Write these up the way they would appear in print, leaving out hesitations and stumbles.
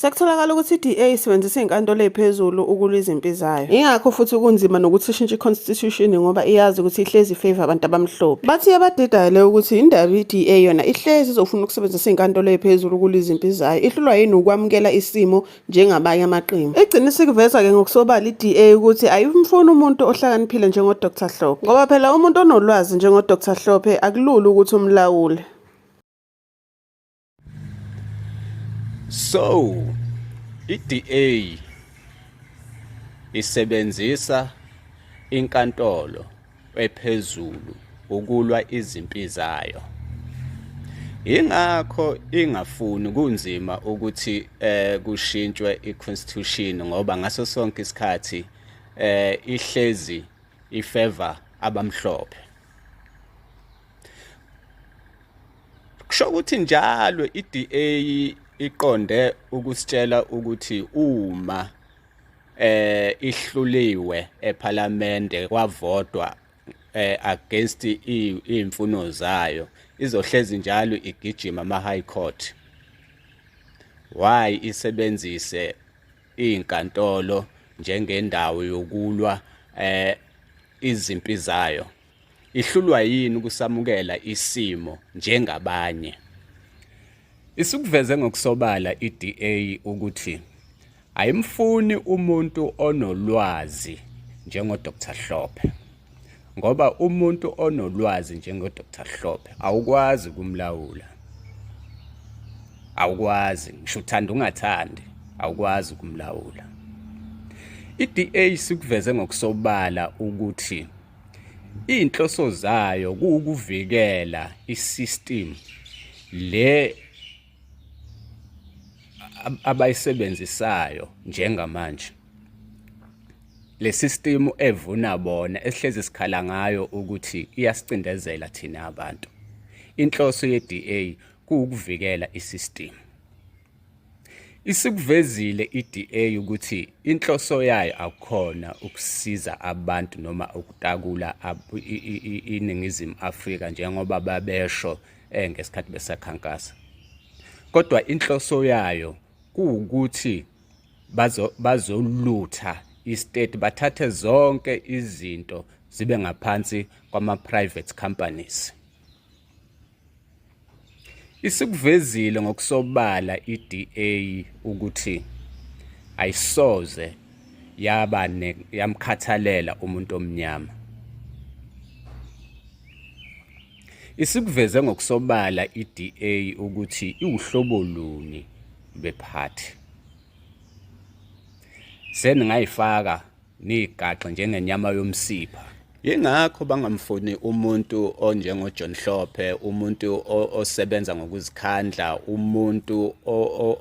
Sekutholakala ukuthi i-DA isebenzisa iy'nkantolo ey'phezulu ukulwa izimpi zayo. Yingakho futhi kunzima nokuthi ishintshe i-constitution ngoba iyazi ukuthi ihlezi i-favour abantu abamhlophe. Bathi iyabadidayo leyo ukuthi indaba i-DA yona ihlezi izofuna ukusebenzisa iy'nkantolo ey'phezulu ukulwa izimpi zayo. Ihlulwa yini ukwamukela isimo njengabanye amaqembu. Igcina isikuveza-ke ngokusobala i-DA ukuthi ayimfuni umuntu ohlakaniphile njengo-Dr Hlophe. Ngoba phela umuntu onolwazi njengo-Dr Hlophe akulula ukuthi umlawule. So, i-DA isebenzisa inkantolo ephezulu ukulwa izimpi zayo. Ingakho ingafuni kunzima ukuthi eh kushintshwe iconstitution ngoba ngaso sonke isikhathi eh ihlezi ifavor abamhlophe. Kusho ukuthi njalo iDA iqonde ukusitshela ukuthi uma eh ihluliwe ePhalamende kwavotwa eh against izimfuno zayo izohlezi njalo igijima ama high court. Why isebenzise izinkantolo njengendawo yokulwa eh izimpi zayo? Ihlulwa yini ukusamukela isimo njengabanye? Isikuveze ngokusobala iDA ukuthi ayimfuni umuntu onolwazi njengoDr Hlophe ngoba umuntu onolwazi njengoDr Hlophe awukwazi ukumlawula, awukwazi ngisho uthanda ungathandi, awukwazi ukumlawula. I-DA sikuveze ngokusobala ukuthi iy'nhloso zayo kuwukuvikela i-system le abayisebenzisayo njengamanje. Le system evuna bona esihlezi sikhala ngayo ukuthi iyasicindezela thina abantu. Inhloso ye-DA kuwukuvikela i-system. Isikuvezile i-DA ukuthi inhloso yayo akukhona ukusiza abantu noma ukutakula iNingizimu Afrika njengoba babesho eh, ngesikhathi besakhankasa. Kodwa inhloso yayo kuwukuthi bazolutha i-state bathathe zonke izinto zibe ngaphansi kwama-private companies. Isikuvezile ngokusobala iDA ukuthi ayisoze yaba yamkhathalela umuntu omnyama. Isikuveze ngokusobala iDA ukuthi iwuhlobo luni lwephathi. Seningayifaka niyigaxe njengenyama yomsipha. Yingakho bangamfuni umuntu onjengoJohn Hlophe, umuntu osebenza ngokuzikhandla, umuntu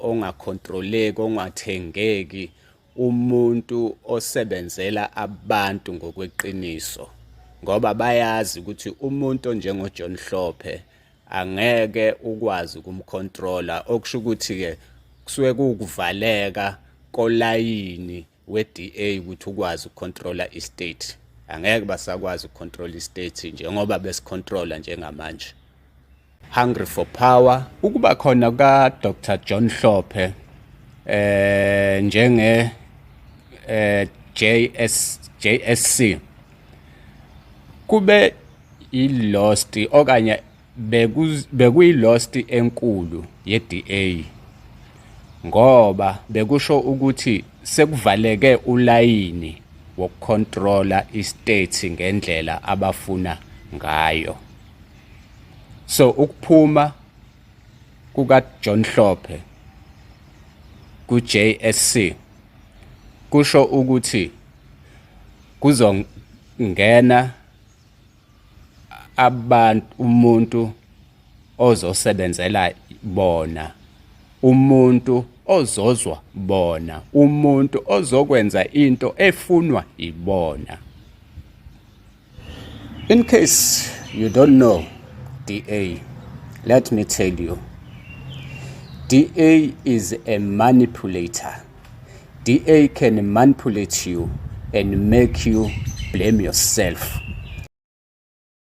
ongakhontroleki, ongathengeki, umuntu osebenzela abantu ngokweqiniso ngoba bayazi ukuthi umuntu onjengoJohn Hlophe angeke ukwazi ukumcontrola okusho ukuthi-ke kusuke kuwukuvaleka kolayini we-DA ukuthi ukwazi ukucontrola i-state. Angeke basakwazi ukucontrola i-state njengoba besicontrola njengamanje. Hungry for power. Ukuba khona ka Dr John Hlophe eh njenge eh JS JSC kube i-lost okanye bekuyi-lost enkulu ye-DA ngoba bekusho ukuthi sekuvaleke ulayini wokukhontrola i-state ngendlela abafuna ngayo. So ukuphuma kukaJohn Hlophe ku-JSC kusho ukuthi kuzongena abantu umuntu ozosebenzela bona umuntu ozozwa bona umuntu ozokwenza into efunwa ibona. In case you don't know DA, let me tell you, DA is a manipulator. DA can manipulate you and make you blame yourself.